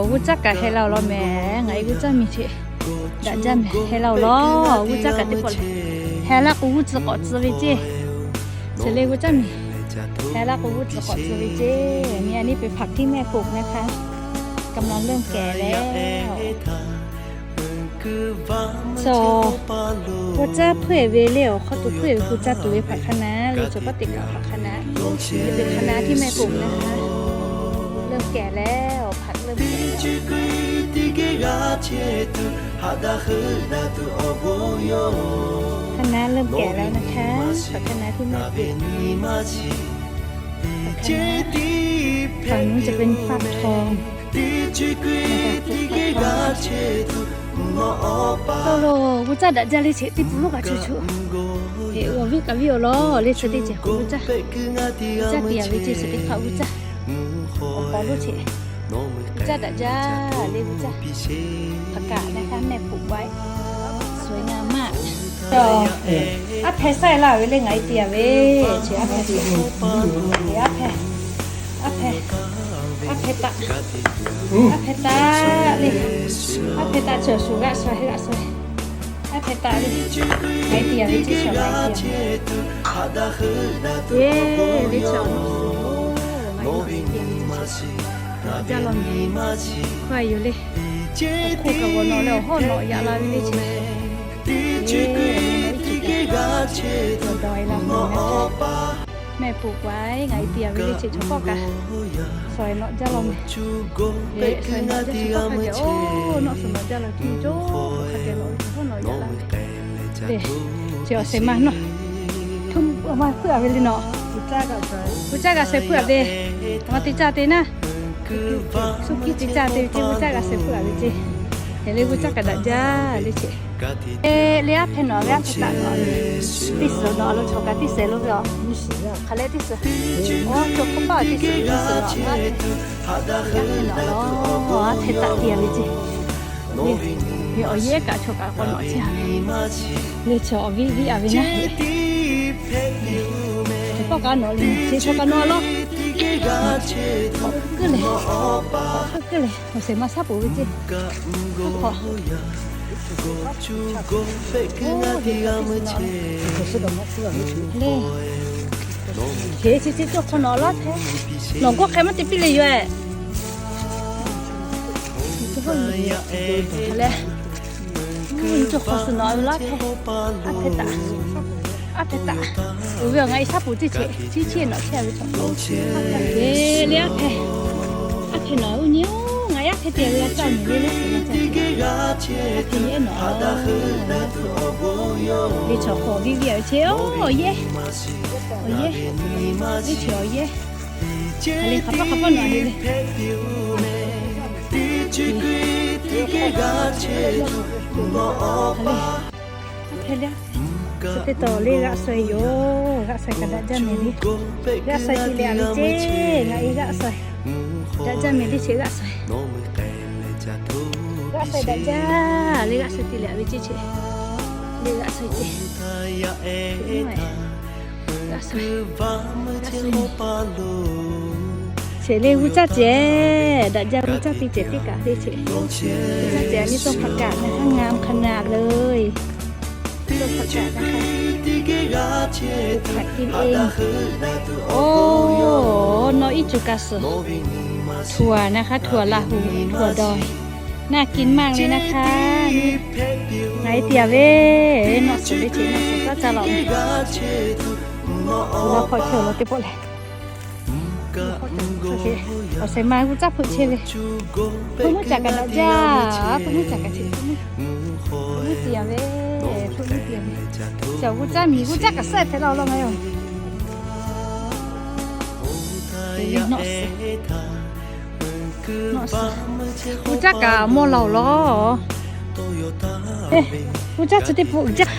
G'uˇ caˇ kaꞈ heh laˇ-oˬ law mehˍ. Ngaˬ e g'uˇ caˇ miˬ chi daꞈ jaˇ mehˍ, heh laˇ-oˬ law. G'uˇ caˇ kaꞈ teˇ pawˆ lehˬ, heh laˇ k'o g'uˇ tcuh k'awꞈ tcuh ve ceˇ. Chi lehˬ g'uˇ caˇ miˬ heh laˇ k'o g'uˇ tcuh k'awꞈ tcuh ve ceˇ. Nyi a nyi เป็นผักที่แม่ปลูกนะคะ กำลังเริ่มแก่แล้ว Chi g'uˇ caˇ hpuiˇ-eˬ ve lehˬ, awˬ hk'aw to hpuiˇ-eˬ ve g'uˇ caˇ tuˬ ve ผักคะน้า lehˬ, chaw paˉ teꞈ kaꞈ ผักคะน้า ve ผักคะน้าที่แม่ปลูกนะคะ เริ่มแก่แล้ว ผักเริ่มแก่แล้ว คะน้าเริ่มแก่แล้วนะคะ ผักคะน้าที่แม่ปลูก ฝั่งนู้นจะเป็นฟักทองนะคะ ปลูกฟักทอง Tawˇ lo g'uˇ caˇ daꞈ jaˇ lehˬ, chi teˇ pun loˉ kaꞈ chu chu, awˬ viˉ kaꞈ viˉ-oˬ law lehˬ, chi teˇ ceuˬ k'o g'uˇ caˇ, g'uˇ caˇ te-a ve ceˇ, chi teˇ hk'aˆ g'uˇ caˇ, awˬ hk'aw lo chi g'uˇ caˇ daꞈ jaˇ lehˬ, g'uˇ caˇ ผักกาดนะคะ แม่ปลูกไว้ สวยงามมาก Aˉ hpehˇ saiˇ laˇ ve lehˬ, ngaˬ e te-a ve chi aˉ hpehˇ, aˉ hpehˇ, aˉ hpehˇ, aˉ hpehˇ taˆ, aˉ hpehˇ taˆ lehˬ, aˉ hpehˇ taˆ chi awˬ shuˍ g'aˆ shuˍ g'aˆ shuˍ, aˉ hpehˇ taˆ lehˬ, ngaˬ e te-a ve ceˇ, chi ngaˬ e te-a ve ceˇ, lehˬ chi awˬ nawˬ, nawˬ jaˇ law mehˍ, hkawˇ a yoˬ lehˬ, awˬ hk'oˆ kaꞈ g'awˬ nawˬ leh awˬ hawˉ nawˬ yaꞈ la ve lehˬ chi, lehˬ awˬ dawˬ e la mehˍ, แม่ปลูกไว้ ngaˬ e te-a ve lehˬ chi, chaw hkawˇ kaꞈ suh e nawˬ jaˇ law mehˍ, suh e nawˬ jaˇ, chaw hkawˇ hk'a geh, oˇ nawˬ suh nawˬ jaˇ law, cuˇ yiˍ cawˇ hk'a geh nawˬ ve chaw hawˉ nawˬ yaꞈ la ve lehˬ, chi awˬ shehˍ ma nawˬ, hpuiˇ-a ve lehˬ nawˬ, g'uˇ caˇ g'a sheh hpuiˇ-a ve, awˬ ma te caˇ te naˇ, suˇ hkiˇ te caˇ te ve ceˇ, g'uˇ caˇ g'a sheh hpuiˇ-a ve ceˇ, hk'e lehˬ g'uˇ caˇ kaꞈ daꞈ jaˇ lehˬ chi, lehˬ aˉ hpehˇ nawˬ ve aˉ hpehˇ taˆ nawˬ, teˇ suhˍ nawˬ a lo chaw kaꞈ teˇ suhˍ lo ve, aˬ, hk'aˬ lehˬ teˇ suhˍ, oˇ chaw hk'oˆ paˆ teˇ suhˍ, teˇ suhˍ nawˬ aˉ hpehˇ, aˉ hpehˇ taˆ te-a ve ceˇ, lehˬ awˬ yehˇ kaꞈ chaw kaꞈ k'awꞈ nawꞈ chehˇ-a ve lehˬ, chi awˬ viˉ viˉ-a ve naˇ, chaw hkawˇ kaꞈ nawꞈ lehˬ, chi chaw kaꞈ nawꞈ law, k'oˆ keu lehˬ, k'oˆ keu lehˬ, awˬ shehˍ ma shaˉ poˍ ve ceˇ, hk'aw, oˇ, lehˬ, chi chi cawˇ hk'aw nawꞈ laˇ hpehˇ, nawˬ gawˇ hk'e maˇ te piˇ leh yoˬ-e, lehˬ, cawˇ hk'aw suh nawꞈ ve laˇ hpehˇ, aˉ hpehˇ taˆ, aˉ hpehˇ taˆ, uˬ ve awˬ ngaˬ e shaˉ poˍ teˇ ceuˬ chi chi nawꞈ chehˇ ve chaw, lehˬ aˉ hpehˇ, aˉ hpehˇ nawˬ uˉ nyi-oˬ, ngaˬ e aˉ hpehˇ te-a ve g'a caˇ miˬ lehˬ, lehˬ aˉ hpehˇ nyi-ehˉ nawˬ, lehˬ chaw hk'aw viˉ viˉ-a ve ceˇ, oˇ yehˇ, awˬ yehˇ, lehˬ chi awˬ yehˇ, hk'aˬ lehˬ hk'aˬ hpawˇ hk'aˬ hpawˇ nawꞈ-e ve, hk'e lehˬ, chi teˇ tawˍ lehˬ g'aˆ shuˍ-e yoˬ, g'aˆ shuˍ-e kaꞈ daꞈ jaˇ mehˍ lehˬ, g'aˆ shuˍ-e te leh-a ve ceˇ, ngaˬ e g'aˆ shuˍ-e, daꞈ jaˇ mehˍ lehˬ chi g'aˆ shuˍ-e, g'aˆ shuˍ-e daꞈ jaˇ lehˬ, g'aˆ shuˍ-e te leh-a ve ceˇ chi, lehˬ g'aˆ shuˍ-e ceˇ, g'aˆ shuˍ-e, g'aˆ shuˍ-e. Cheˬ lehˬ g'uˇ caˇ cehˬ, daꞈ jaˇ g'uˇ caˇ teˇ cehˬ teˇ kaꞈ lehˬ cheˬ, g'uˇ caˇ cehˬ a nyi ต้นผักกาด นะคะ งามขนาดเลย ต้นผักกาด นะคะ ผักกินเอง Oˇ, nawˬ iˉ cuˬ kaꞈ suhˍ, ถั่ว นะคะ ถั่วลาหู ถั่วดอย น่ากินมากเลยนะคะ Ngaˬ e te-a ve, nawˬ suhˍ lehˬ cheˬ nawˬ suhˍ taˇ ca law, nawˬ hk'aw chehˇ-oˬ law teˇ pawˆ lehˬ, awˬ shehˍ ma g'uˇ caˇ hpeuꞈ chehˇ ve, hpeuꞈ mvuhˇ caꞈ kaꞈ daꞈ jaˇ, hpeuꞈ mvuhˇ caꞈ kaꞈ cheˬ, hpeuꞈ mvuhˇ te-a ve, hpeuꞈ mvuhˇ te-a ve, chi g'uˇ caˇ miˬ g'uˇ caˇ kaꞈ suhˉ hpehꞈ laˇ-oˬ law ngaˬ yoˬ. Nawˬ suhˍ, g'uˇ caˇ kaꞈ mawˇ laˇ-oˬ law. G'uˇ caˇ chi teˇ pawˆ jaˇ.